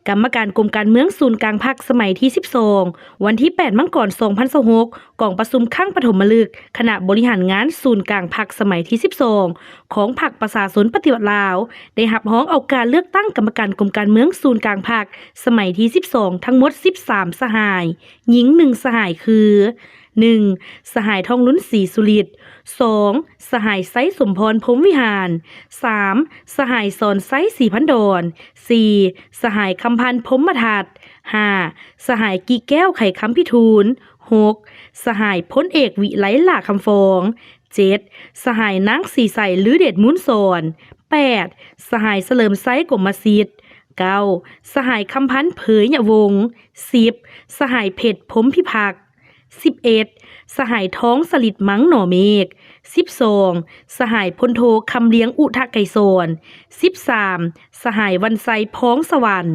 ກຳມະການກົມການເມືອງສູນກາງພັກສະໄໝທີສິບສອງ ວັນທີແປດ ມັງກອນ ສອງພັນຊາວຫົກ ກອງປະຊຸມຄັ້ງປະຖົມມະລຶກ ຄະນະບໍລິຫານງານສູນກາງພັກສະໄໝທີສິບສອງ ຂອງພັກປະຊາຊົນປະຕິວັດລາວ ໄດ້ຮັບຮອງເອົາການເລືອກຕັ້ງກຳມະການກົມການເມືອງສູນກາງພັກສະໄໝທີສິບສອງ ທັງໝົດສິບສາມສະຫາຍ, ຍິງໜຶ່ງສະຫາຍຄື ໜຶ່ງ ສະຫາຍ ທອງລຸນ ສີສຸລິດ, ສອງ ສະຫາຍ ໄຊສົມພອນ ພົມວິຫານ, ສາມ ສະຫາຍ ສອນໄຊ ສີພັນດອນ, ສີ່ ສະຫາຍ ຄຳພັນ ພົມມະທັດ, ຫ້າ ສະຫາຍ ກິແກ້ວ ໄຂຄຳພິທູນ, ຫົກ ສະຫາຍ ພົນເອກ ວິໄລ ຫຼ້າຄຳຟອງ, ເຈັດ ສະຫາຍ ນາງ ສີໃສ ລືເດດມູນສອນ, ແປດ ສະຫາຍ ສະເຫຼີມໄຊ ກົມມະສິດ, ເກົ້າ ສະຫາຍ ຄຳພັນ ເຜີຍຍະວົງ, ສິບ ສະຫາຍ ເພັດ ພົມພິພັກ, ສິບເອັດ ສະຫາຍ ທອງສະລິດ ມັງໜໍເມກ, ສິບສອງ ສະຫາຍ ພົນໂທ ຄຳລຽງ ອຸທະໄກສອນ, ສິບສາມ ສະຫາຍ ວັນໄຊ ພອງສະຫວັນ.